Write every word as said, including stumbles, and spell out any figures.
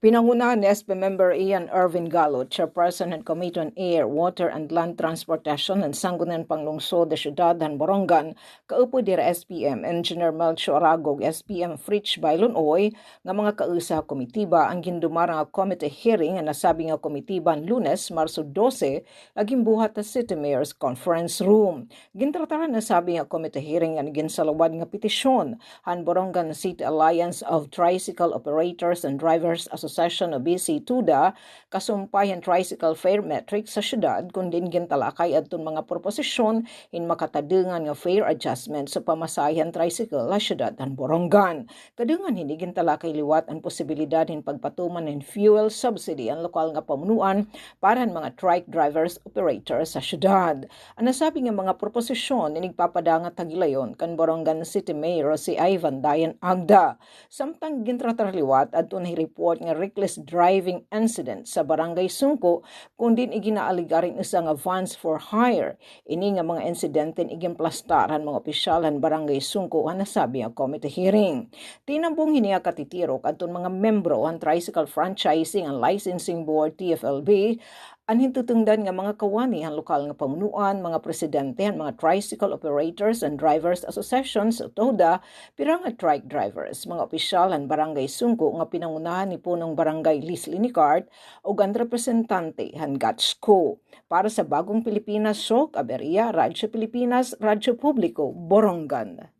Pinangunahan ni S P member Ian Ervin Gallo, chairperson han Committee on Air, Water and Land Transportation han Sangguniang Panglungsod han Syudad han Borongan, kaupod nira S P M Engineer Melchio Arago ug S P M Fritz Bailonoy, nga mga kausa ha komitiba an gindumarang nga committee hearing han nasabi nga komitiba han Lunes, Marso dose, nga ginbuhat ha City Mayor's Conference Room. Gintratar han nasabi nga committee hearing an ginsalawad nga petisyon han Borongan City Alliance of Tricycle Operators and Drivers Association o B C TUDA, kasumpay han tricycle fare matrix sa syudad, kun diin gintalakay adton mga proposisyon hin makatadungan nga fare adjustment sa pamasahe han tricycle ha syudad han Borongan. Kadungan hini, gintalakay liwat an posibilidad hin pagpatuman hin fuel subsidy an lokal nga pamunuan para han mga trike drivers operators sa syudad. An nasabi nga mga proposisyon inigpapadangat ha gilayon kan Borongan City Mayor si Ivan Dayan Agda. Samtang gintratar liwat adton hi-report nga reckless driving incident sa Barangay Sungko, kun diin iginaaligar hin usa nga vans for hire. Ini nga mga insidente an iginplastar han mga opisyal han Barangay Sungko han nasabi nga committee hearing. Tinambong hini nga katitirok adton mga membro han Tricycle Franchising and Licensing Board, T F L B, an hintutungdan nga mga kawani han lokal nga pamunuan, mga presidente han mga Tricycle Operators and Drivers Associations o TODA, pira nga trike drivers, mga opisyal han Barangay Sungko nga pinangunahan ni Punong Barangay Leslie Nicart ug an representante han GATSCO. Para sa Bagong Pilipinas, Sok Aberia, Radyo Pilipinas, Radyo Publiko, Borongan.